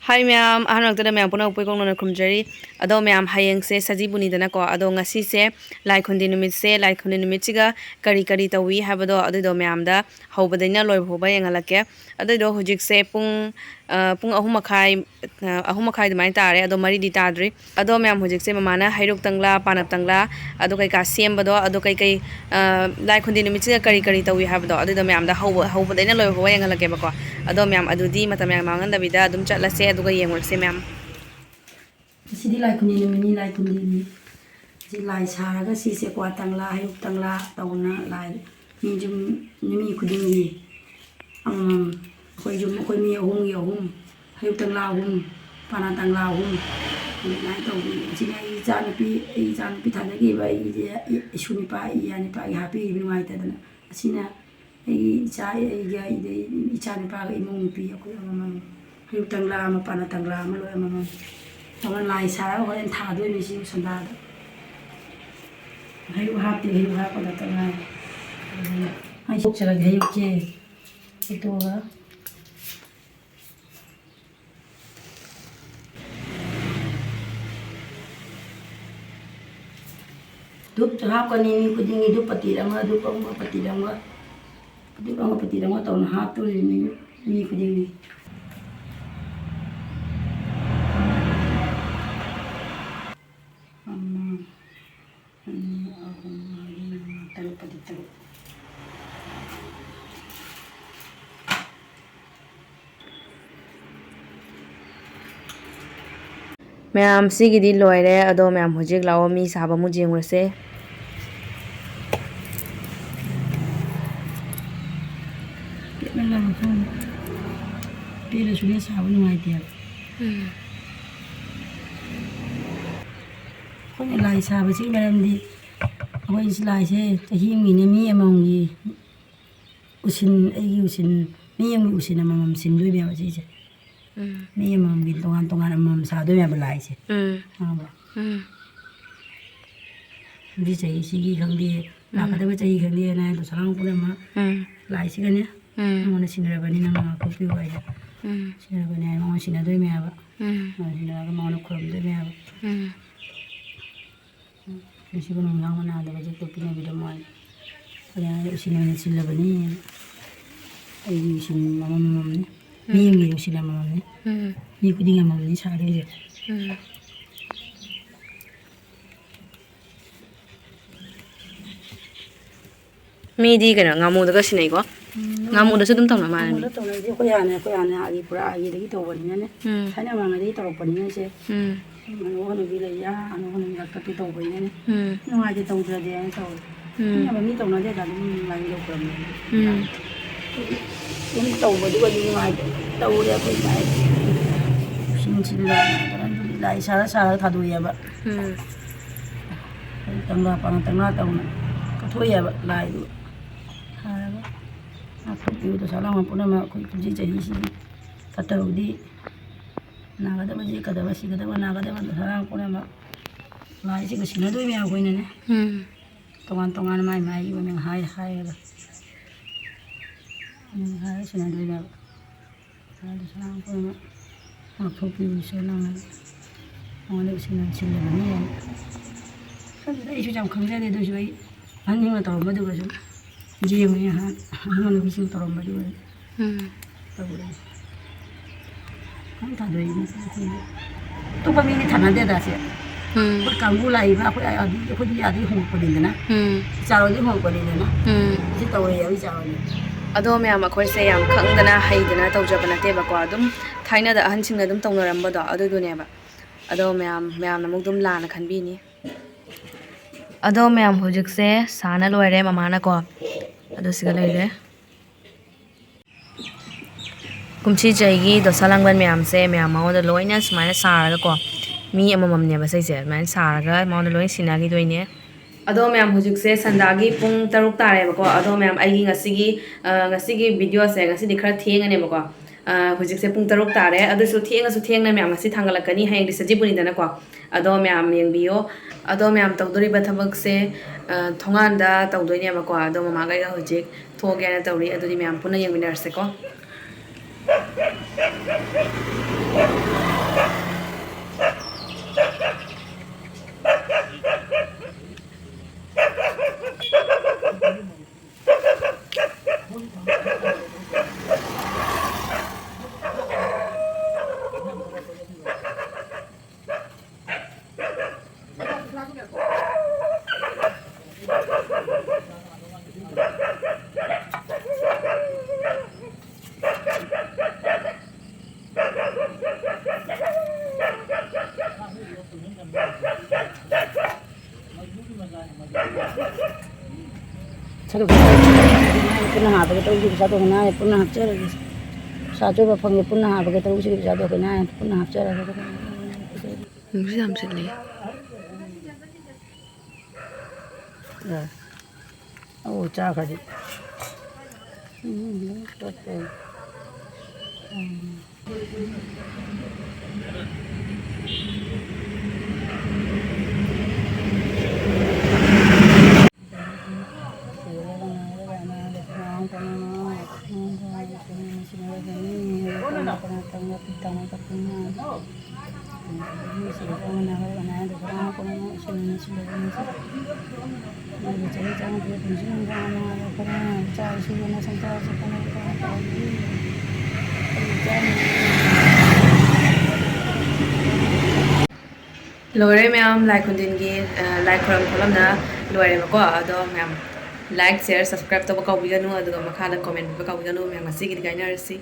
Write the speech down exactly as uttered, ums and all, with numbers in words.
ꯍꯥꯏ ꯃꯌꯥꯝ, ꯑꯍꯥꯟꯕ ꯃꯛꯇꯗ ꯃꯌꯥꯝ ꯄꯨꯝꯅꯃꯛꯄꯨ ꯏꯀꯣꯛ ꯅꯧꯅ ꯈꯨꯔꯨꯝꯖꯔꯤ꯫ ꯑꯗꯣ ꯃꯌꯥꯝ, ꯍꯌꯦꯡꯁꯦ ꯁꯖꯤꯕꯨꯅꯤꯗꯅꯀꯣ, ꯑꯗꯣ ꯉꯁꯤꯁꯦ ꯂꯥꯏ ꯈꯨꯟꯗꯦ ꯅꯨꯃꯤꯠꯁꯦ, ꯂꯥꯏ ꯈꯨꯟꯗꯦ ꯅꯨꯃꯤꯠꯁꯤꯒ ꯀꯔꯤ ꯀꯔꯤ ꯇꯧꯏ ꯍꯥꯏꯕꯗꯣ, ꯑꯗꯨꯏꯗꯣ ꯃꯌꯥꯝꯗ ꯍꯧꯕꯗꯩꯅ ꯂꯣꯏꯕ ꯐꯥꯎꯕ ꯌꯦꯡꯍꯜꯂꯛꯀꯦ꯫ ꯑꯗꯨꯏꯗꯣ ꯍꯧꯖꯤꯛꯁꯦ ꯄꯨꯡ, ꯑ, ꯄꯨꯡ ꯑꯍꯨꯝ ꯃꯈꯥꯏ, ꯑ, ꯑꯍꯨꯝ ꯃꯈꯥꯏ ꯑꯗꯨꯃꯥꯏꯅ ꯇꯥꯔꯦ, ꯑꯗꯣ ꯃꯔꯤꯗꯤ ꯇꯥꯗ꯭ꯔꯤ꯫ ꯑꯗꯣ ꯃꯌꯥꯝ, ꯍꯧꯖꯤꯛꯁꯦ ꯃꯃꯥꯅ ꯍꯩꯔꯨꯛ ꯇꯪꯂꯥ, ꯄꯥꯅꯞ ꯇꯪꯂꯥ, ꯑꯗꯨ ꯀꯩꯀꯥ ꯁꯦꯝꯕꯗꯣ, ꯑꯗꯨ ꯀꯩꯀꯩ, ꯑ, ꯂꯥꯏ ꯈꯨꯟꯗꯦ ꯅꯨꯃꯤꯠꯁꯤꯗ ꯀꯔꯤ ꯀꯔꯤ ꯇꯧꯏ ꯍꯥꯏꯕꯗꯣ, ꯑꯗꯨꯗꯣ ꯃꯌꯥꯝꯗ ꯍꯧꯕ-, ꯍꯧꯕꯗꯩꯅ ꯂꯣꯏꯕ ꯐꯥꯎꯕ ꯌꯦꯡꯍꯜꯂꯛꯀꯦꯕꯀꯣ꯫ ꯑꯗꯣ ꯃꯌꯥꯝ, ꯑꯗꯨꯗꯤ ꯃꯇꯝ ꯌꯥꯝ ꯃꯥꯡꯍꯟꯗꯕꯤꯗ ꯑꯗꯨꯝ ꯆꯠꯂꯁꯦ, ꯑꯗꯨꯒ ꯌꯦꯡꯉꯨꯔꯁꯦ ꯃꯌꯥꯝ꯫ ꯉꯁꯤꯗꯤ ꯂꯥꯏ ꯈꯨꯟꯗꯦ ꯅꯨꯃꯤꯠꯅꯤ, ꯂꯥꯏ ꯈꯨꯟꯗꯦ ꯅꯨꯃꯤꯠ꯫ ꯁꯤ ꯂꯥꯏ ꯁꯥꯔꯒ ꯁꯤꯁꯦ ꯀ꯭ꯋꯥ ꯇꯪꯂꯥ, ꯍꯩꯔꯨꯛ ꯇꯪꯂꯥ ꯇꯧꯅ ꯂꯥꯏ ꯃꯤ ꯌꯨꯝ, ꯃꯤ ꯈꯨꯗꯤꯡꯒꯤ ꯑꯃꯃꯝ, ꯑꯩꯈꯣꯏ ꯌꯨꯝ, ꯑꯩꯈꯣꯏ ꯃꯤ ꯑꯍꯨꯝꯒꯤ ꯑꯍꯨꯝ, ꯍꯩꯔꯨꯛ ꯇꯪꯂꯥ ꯑꯍꯨꯝ, ꯄꯥꯅꯥ ꯇꯪꯂꯥ ꯑꯍꯨꯝ, ꯑꯗꯨꯃꯥꯏꯅ ꯇꯧꯕꯤ꯫ ꯑꯁꯤꯅ ꯑꯩ ꯏꯆꯥꯅꯨꯄꯤ, ꯑꯩ ꯏꯆꯥꯅꯨꯄꯤ ꯊꯥꯗꯈꯤꯕ ꯑꯩꯁꯦ ꯏꯁꯨ ꯅꯨꯄꯥ, ꯏꯌꯥ ꯅꯨꯄꯥꯒꯤ ꯍꯥꯞꯄꯤꯈꯤꯕ ꯅꯨꯡꯉꯥꯏꯇꯗꯅ꯫ ꯑꯁꯤꯅ ꯑꯩꯒꯤ ꯏꯆꯥ, ꯑꯩꯒ ꯑꯩꯗꯩ ꯏꯆꯥ ꯅꯨꯄꯥꯒ ꯏꯃꯧ ꯅꯨꯄꯤ ꯑꯩꯈꯣꯏ ꯑꯃꯃꯝ꯫ ꯍꯩꯔꯨꯛ ꯇꯪꯂꯥ ꯑꯃ, ꯄꯥꯅꯥ ꯇꯪꯂꯥ ꯑꯃ, ꯂꯣꯏ ꯑꯃꯃꯝ꯫ ꯑꯗꯨꯒ ꯂꯥꯏ ꯁꯥꯔꯒ ꯍꯣꯔꯦꯟ ꯊꯥꯗꯣꯏꯅꯤ ꯁꯤ ꯁꯟꯗꯥꯗ꯫ ꯍꯩꯔꯨꯛ ꯍꯥꯞꯇꯦ, ꯍꯩꯔꯨꯛ ꯍꯥꯞꯄꯗ ꯉꯥꯏꯔꯦ꯫ ꯑꯩ ꯁꯣꯛꯆꯔꯒꯦ ꯍꯩꯔꯨꯛꯁꯦ꯫ ꯍꯦꯛꯇꯣꯛꯑꯒ꯫ ꯙꯨꯞꯁꯨ ꯍꯥꯞꯀꯅꯤ ꯃꯤ ꯈꯨꯗꯤꯡꯒꯤ, ꯙꯨꯞ ꯄꯇꯤꯠ ꯑꯃ, ꯙꯨꯞ ꯑꯃ, ꯄꯇꯤꯠ ꯑꯃ, ꯙꯨꯞ ꯑꯃ, ꯄꯇꯤꯠ ꯑꯃ ꯇꯧꯅ ꯍꯥꯞꯇꯣꯔꯤꯕꯅꯤ ꯃꯤ ꯈꯨꯗꯤꯡꯒꯤ꯫ ꯑꯃ, ꯑꯅꯤ, ꯑꯍꯨꯝ, ꯃꯔꯤ, ꯃꯉꯥ, ꯇꯔꯨꯛ, ꯄꯇꯤꯠ ꯇꯔꯨꯛ꯫ ꯃꯌꯥꯝ, ꯁꯤꯒꯤꯗꯤ ꯂꯣꯏꯔꯦ꯫ ꯑꯗꯣ ꯃꯌꯥꯝ, ꯍꯧꯖꯤꯛ ꯂꯥꯛꯑꯣ, ꯃꯤ ꯁꯥꯕ ꯑꯃꯨꯛ ꯌꯦꯡꯉꯨꯔꯁꯦ꯫ ꯄꯦꯠꯃꯜꯂꯕ ꯈꯪꯗꯦ꯫ ꯄꯦꯠꯂꯁꯨꯅꯦ ꯁꯥꯕ ꯅꯨꯡꯉꯥꯏꯇꯦꯕ꯫ ꯎꯝ꯫ ꯑꯩꯈꯣꯏꯅ ꯂꯥꯏ ꯁꯥꯕꯁꯤꯒꯤ ꯃꯔꯝꯗꯤ, ꯑꯩꯈꯣꯏ ꯂꯥꯏꯁꯦ ꯆꯍꯤ ꯑꯃꯒꯤꯅꯦ, ꯃꯤ ꯑꯃꯃꯝꯒꯤ ꯎꯁꯤꯟ, ꯑꯩꯒꯤ ꯎꯁꯤꯟ, ꯃꯤ ꯑꯃꯒꯤ ꯎꯁꯤꯟ ꯑꯃꯃꯝ ꯁꯤꯟꯗꯣꯏꯅꯦꯕ ꯁꯤꯁꯦ꯫ ꯎꯝ꯫ ꯃꯤ ꯑꯃꯃꯝꯒꯤ ꯇꯣꯉꯥꯟ ꯇꯣꯉꯥꯟ ꯑꯃꯃꯝ ꯁꯥꯗꯣꯏꯅꯦꯕ ꯂꯥꯏꯁꯦ꯫ ꯎꯝ꯫ ꯈꯪꯉꯕ? ꯎꯝ꯫ ꯍꯧꯖꯤꯛ ꯆꯍꯤꯁꯤꯒꯤ ꯈꯪꯗꯦ, ꯎꯝ꯫ ꯂꯥꯛꯀꯗꯕ ꯆꯍꯤ ꯈꯪꯗꯦ, ꯅꯥꯏꯕ ꯁꯂꯥꯡ ꯄꯨꯝꯅꯃꯛ ꯎꯝ꯫ ꯂꯥꯏꯁꯤꯒꯅꯦ, ꯎꯝ꯫ ꯅꯉꯣꯟꯗ ꯁꯤꯟꯅꯔꯕꯅꯤ, ꯅꯪꯅ ꯉꯥꯛꯊꯣꯛꯄꯤꯌꯨ ꯍꯥꯏꯅ꯫ ꯎꯝ꯫ ꯁꯤꯟꯅꯔꯒꯅꯦ ꯃꯉꯣꯟꯗ ꯁꯤꯟꯅꯗꯣꯏꯅꯦ ꯍꯥꯏꯕ꯫ ꯎꯝ꯫ ꯃꯉꯣꯟꯗ ꯁꯤꯟꯅꯔꯒ ꯃꯉꯣꯟꯗ ꯈꯨꯔꯨꯝꯗꯣꯏꯅꯦ ꯍꯥꯏꯕ꯫ ꯎꯝ꯫ ꯉꯁꯤꯕꯨ ꯅꯨꯡꯗꯥꯡ ꯃꯅꯥꯗꯕ ꯖꯦꯛꯇꯣ ꯄꯤꯅꯕꯤꯔꯝꯃꯣ ꯍꯥꯏ꯫ ꯍꯣꯔꯦꯟ ꯑꯩ ꯏꯁꯤꯡ ꯑꯣꯏꯅ ꯆꯤꯜꯂꯕꯅꯤ꯫ ꯑꯩꯒꯤ ꯏꯁꯤꯡ ꯑꯃꯃꯝꯅꯤ꯫ ꯃꯤ ꯎꯝ꯫ ꯑꯃꯒꯤ ꯏꯁꯤꯡ ꯑꯃꯃꯝꯅꯤ꯫ ꯎꯝ꯫ ꯃꯤ ꯈꯨꯗꯤꯡ ꯑꯃꯃꯝꯅꯤ ꯁꯥꯗꯣꯏꯁꯦ꯫ ꯎꯝ꯫ ꯃꯤꯗꯤ ꯀꯩꯅꯣ, ꯉꯥꯃꯨꯗꯒ ꯁꯤꯟꯅꯩꯀꯣ? ꯎꯝ, ꯉꯥꯃꯨꯗꯁꯨ ꯑꯗꯨꯝ ꯇꯧꯅ ꯃꯥꯜꯂꯦ ꯃꯤ꯫ ꯉꯥꯃꯨꯗ ꯇꯧꯅꯩꯁꯦ ꯑꯩꯈꯣꯏ ꯍꯥꯟꯅ, ꯑꯩꯈꯣꯏ ꯍꯥꯟꯅ ꯑꯥꯒꯤ ꯄꯨꯔꯥ ꯑꯥꯒꯤꯗꯒꯤ ꯇꯧꯕꯅꯤꯅꯅꯦ꯫ ꯎꯝ꯫ ꯊꯥꯏꯅ ꯃꯃꯥꯡꯉꯩꯗꯒꯤ ꯇꯧꯔꯛꯄꯅꯤꯅ ꯏꯆꯦ꯫ ꯎꯝ꯫ ꯍꯅꯨ ꯍꯅꯨꯕꯤ ꯂꯩꯌꯥ, ꯍꯅꯨ ꯍꯅꯨꯕꯤ ꯂꯥꯛꯇꯛꯇ ꯇꯧꯕꯅꯤꯅꯅꯦ꯫ ꯎꯝ꯫ ꯅꯨꯡꯉꯥꯏꯇꯦ, ꯇꯧꯗ꯭ꯔꯗꯤ ꯍꯥꯏꯅ ꯇꯧꯋꯦ꯫ ꯎꯝ꯫ ꯃꯤ ꯑꯃ ꯃꯤ ꯇꯧꯅꯗꯦꯗ ꯑꯗꯨꯝ ꯂꯥꯏꯟ ꯌꯧꯈ꯭ꯔꯕꯅꯦ꯫ ꯎꯝ꯫ ꯑꯗꯨꯝ ꯇꯧꯕꯗꯨꯒꯗꯤ ꯅꯨꯡꯉꯥꯏꯇꯦ꯫ ꯇꯧꯔꯦ ꯑꯩꯈꯣꯏ ꯂꯥꯏ꯫ ꯁꯤꯟ ꯁꯤꯟꯗꯅ ꯂꯥꯏ ꯁꯥꯔ ꯁꯥꯔꯒ ꯊꯥꯗꯣꯛꯑꯦꯕ꯫ ꯎꯝ꯫ ꯇꯪꯂꯥ ꯄꯥꯅ ꯇꯪꯂꯥ ꯇꯧꯅ ꯀꯠꯊꯣꯛꯑꯦꯕ ꯂꯥꯏꯗꯨ ꯊꯥꯔꯒ꯫ ꯉꯥꯛꯊꯣꯛꯄꯤꯌꯨ ꯗꯁꯥ ꯂꯥꯡꯕꯟ ꯄꯨꯝꯅꯃꯛ ꯑꯩꯈꯣꯏ ꯄꯨꯟꯁꯤ ꯆꯍꯤꯁꯤꯒꯤ ꯐꯠꯇꯕꯗꯤ ꯅꯥꯒꯗꯕ ꯌꯦꯛꯀꯗꯕ ꯁꯤꯒꯗꯕ ꯅꯥꯒꯗꯕ ꯗꯁꯥ ꯂꯥꯡꯕꯟ ꯄꯨꯝꯅꯃꯛ ꯂꯥꯏꯁꯤꯒ ꯁꯤꯟꯅꯗꯣꯏ ꯃꯌꯥꯝ ꯑꯩꯈꯣꯏꯅꯅꯦ꯫ ꯎꯝ꯫ ꯇꯣꯉꯥꯟ ꯇꯣꯉꯥꯟꯅ ꯃꯥꯏ ꯃꯥꯏꯒꯤ ꯃꯃꯤꯡ ꯍꯥꯏ ꯍꯥꯏꯔꯒ ꯃꯃꯤꯡ ꯍꯥꯏꯔꯒ ꯁꯤꯟꯅꯗꯣꯏꯅꯦꯕ꯫ ꯑꯗꯨ ꯁꯅꯥ ꯑꯩꯈꯣꯏꯅ ꯉꯥꯛꯊꯣꯛꯄꯤꯕꯁꯨ ꯅꯪꯅ ꯃꯉꯣꯟꯗ ꯏꯁꯤꯡ ꯁꯤꯜꯂꯕꯅꯤ ꯍꯥꯏꯅ꯫ ꯈꯪꯗꯦꯗ, ꯑꯩꯁꯨ ꯌꯥꯝ ꯈꯪꯖꯗꯦ, ꯑꯗꯨꯁꯨ ꯑꯩ ꯑꯍꯟꯁꯤꯡꯅ ꯇꯧꯔꯝꯕꯗꯨꯒꯁꯨ ꯌꯦꯡꯉꯨꯏ ꯉꯥꯏꯍꯥꯛ, ꯑꯍꯜ ꯂꯃꯟꯁꯤꯡ ꯇꯧꯔꯝꯕꯗꯨꯒ ꯎꯝ꯫ ꯇꯧꯔꯦ꯫ ꯈꯪ ꯊꯥꯗꯣꯛꯏꯅꯤ ꯑꯩꯈꯣꯏꯗꯤ꯫ ꯑꯇꯣꯞꯄ ꯃꯤꯗꯤ ꯊꯥꯅꯗꯦꯗ ꯁꯦ꯫ ꯎꯝ꯫ ꯑꯩꯈꯣꯏ ꯀꯥꯡꯕꯨ ꯂꯥꯛꯏꯕ, ꯑꯩꯈꯣꯏ ꯑꯗꯨꯗꯤ ꯑꯩꯈꯣꯏꯗꯤ ꯑꯗꯩ ꯍꯣꯡꯉꯛꯄꯅꯤꯗꯅ꯫ ꯎꯝ꯫ ꯏꯆꯥꯔꯣꯜꯗꯤ ꯍꯣꯡꯉꯛꯄꯅꯤꯗꯅ꯫ ꯎꯝ꯫ ꯁꯤ ꯇꯧꯔꯦ ꯑꯩꯈꯣꯏ ꯏꯆꯥꯔꯣꯜꯗꯤ꯫ ꯑꯗꯣ ꯃꯌꯥꯝ ꯑꯩꯈꯣꯏꯁꯦ ꯌꯥꯝ ꯈꯪꯗꯅ ꯍꯩꯗꯅ ꯇꯧꯖꯕ ꯅꯠꯇꯦꯕꯀꯣ꯫ ꯑꯗꯨꯝ ꯊꯥꯏꯅꯗ ꯑꯍꯟꯁꯤꯡꯅ ꯑꯗꯨꯝ ꯇꯧꯅꯔꯝꯕꯗꯣ ꯑꯗꯨꯗꯨꯅꯦꯕ꯫ ꯑꯗꯣ ꯃꯌꯥꯝ, ꯃꯌꯥꯝꯅ ꯑꯃꯨꯛ ꯑꯗꯨꯝ ꯂꯥꯟꯅ ꯈꯟꯕꯤꯅꯤ꯫ ꯑꯗꯣ ꯃꯌꯥꯝ ꯍꯧꯖꯤꯛꯁꯦ ꯁꯥꯅ ꯂꯣꯏꯔꯦ ꯃꯃꯥꯅꯀꯣ꯫ ꯑꯗꯣ ꯁꯤꯒ ꯂꯩꯔꯦ꯫ ꯀꯨꯝꯁꯤ ꯆꯍꯤꯒꯤ ꯗꯣꯁꯥ ꯂꯥꯡꯕꯟ ꯃꯌꯥꯝꯁꯦ ꯃꯌꯥꯝ ꯃꯉꯣꯟꯗ ꯂꯣꯏꯅ ꯁꯨꯃꯥꯏꯅ ꯁꯥꯔꯒꯀꯣ, ꯃꯤ ꯑꯃꯃꯝꯅꯦꯕ ꯁꯤꯁꯦ, ꯑꯗꯨꯃꯥꯏꯅ ꯁꯥꯔꯒ ꯃꯉꯣꯟꯗ ꯂꯣꯏꯅ ꯁꯤꯟꯅꯈꯤꯗꯣꯏꯅꯦ꯫ ꯑꯗꯣ ꯃꯌꯥꯝ ꯍꯧꯖꯤꯛꯁꯦ ꯁꯟꯗꯥꯒꯤ ꯄꯨꯡ ꯇꯔꯨꯛ ꯇꯥꯔꯦꯕꯀꯣ꯫ ꯑꯗꯣ ꯃꯌꯥꯝ ꯑꯩꯒꯤ ꯉꯁꯤꯒꯤ, ꯑ, ꯉꯁꯤꯒꯤ ꯚꯤꯗꯤꯑꯣꯁꯦ ꯉꯁꯤꯗꯤ ꯈꯔ ꯊꯦꯡꯉꯅꯦꯕꯀꯣ꯫ ꯑ, ꯍꯧꯖꯤꯛꯁꯦ ꯄꯨꯡ ꯇꯔꯨꯛ ꯇꯥꯔꯦ꯫ ꯑꯗꯨꯁꯨ ꯊꯦꯡꯉꯁꯨ ꯊꯦꯡꯅ ꯃꯌꯥꯝ ꯉꯁꯤ ꯊꯥꯡꯒꯠꯂꯛꯀꯅꯤ, ꯍꯌꯦꯡꯗꯤ ꯁꯖꯤꯕꯨꯅꯤꯗꯅꯀꯣ꯫ ꯑꯗꯣ ꯃꯌꯥꯝ ꯌꯦꯡꯕꯤꯌꯣ꯫ ꯑꯗꯣ ꯃꯌꯥꯝ ꯇꯧꯗꯣꯔꯤꯕ ꯊꯕꯛꯁꯦ, ꯑ, ꯊꯣꯡꯒꯥꯟꯗ ꯇꯧꯗꯣꯏꯅꯦꯕꯀꯣ꯫ ꯑꯗꯣ ꯃꯃꯥꯒ ꯑꯩꯒ ꯍꯧꯖꯤꯛ ꯊꯣꯛꯑꯒꯦꯅ ꯇꯧꯔꯤ꯫ ꯑꯗꯨꯗꯤ ꯃꯌꯥꯝ ꯄꯨꯟꯅ ꯌꯦꯡꯃꯤꯟꯅꯔꯁꯦꯀꯣ꯫ ꯄꯨꯟꯅ ꯍꯥꯞꯄꯒ ꯇꯔꯨꯛꯁꯤ ꯄꯩꯁꯥ ꯇꯧꯕꯅ ꯍꯥꯏ, ꯄꯨꯟꯅ ꯍꯥꯞꯆꯔꯒꯦ꯫ ꯄꯩꯁꯥ ꯑꯆꯣꯏꯕ ꯐꯪꯉꯦ, ꯄꯨꯟꯅ ꯍꯥꯞꯄꯒ ꯇꯔꯨꯛꯁꯤꯒꯤ ꯄꯩꯁꯥ ꯇꯧꯕꯅ ꯍꯥꯏ, ꯄꯨꯟꯅ ꯍꯥꯞꯆꯔꯒꯦ꯫ ꯅꯨꯡꯁꯨ ꯌꯥꯝ ꯁꯤꯠꯂꯤ꯫ ꯑꯦ꯫ ꯑꯧ, ꯆꯥꯈ꯭ꯔꯗꯤ꯫ ꯎꯝ, ꯇꯠꯇꯦ꯫ ꯎꯝ꯫ ꯂꯣꯏꯔꯦ ꯃꯌꯥꯝ, ꯂꯥꯏ ꯈꯨꯔꯨꯝꯗꯤꯟꯒꯤ, ꯑ, ꯂꯥꯏ ꯈꯨꯔꯨꯝ ꯈꯣꯠꯂꯝꯅ ꯂꯣꯏꯔꯦꯕꯀꯣ꯫ ꯑꯗꯣ ꯃꯌꯥꯝ, like, share, subscribe ꯇꯧꯕ ꯀꯥꯎꯕꯤꯒꯅꯨ, ꯑꯗꯨꯒ ꯃꯈꯥꯗ comment ꯄꯤꯕ ꯀꯥꯎꯕꯤꯒꯅꯨ꯫ ꯃꯌꯥꯝ, ꯉꯁꯤꯒꯤꯗꯤ ꯀꯥꯏꯅꯔꯁꯤ꯫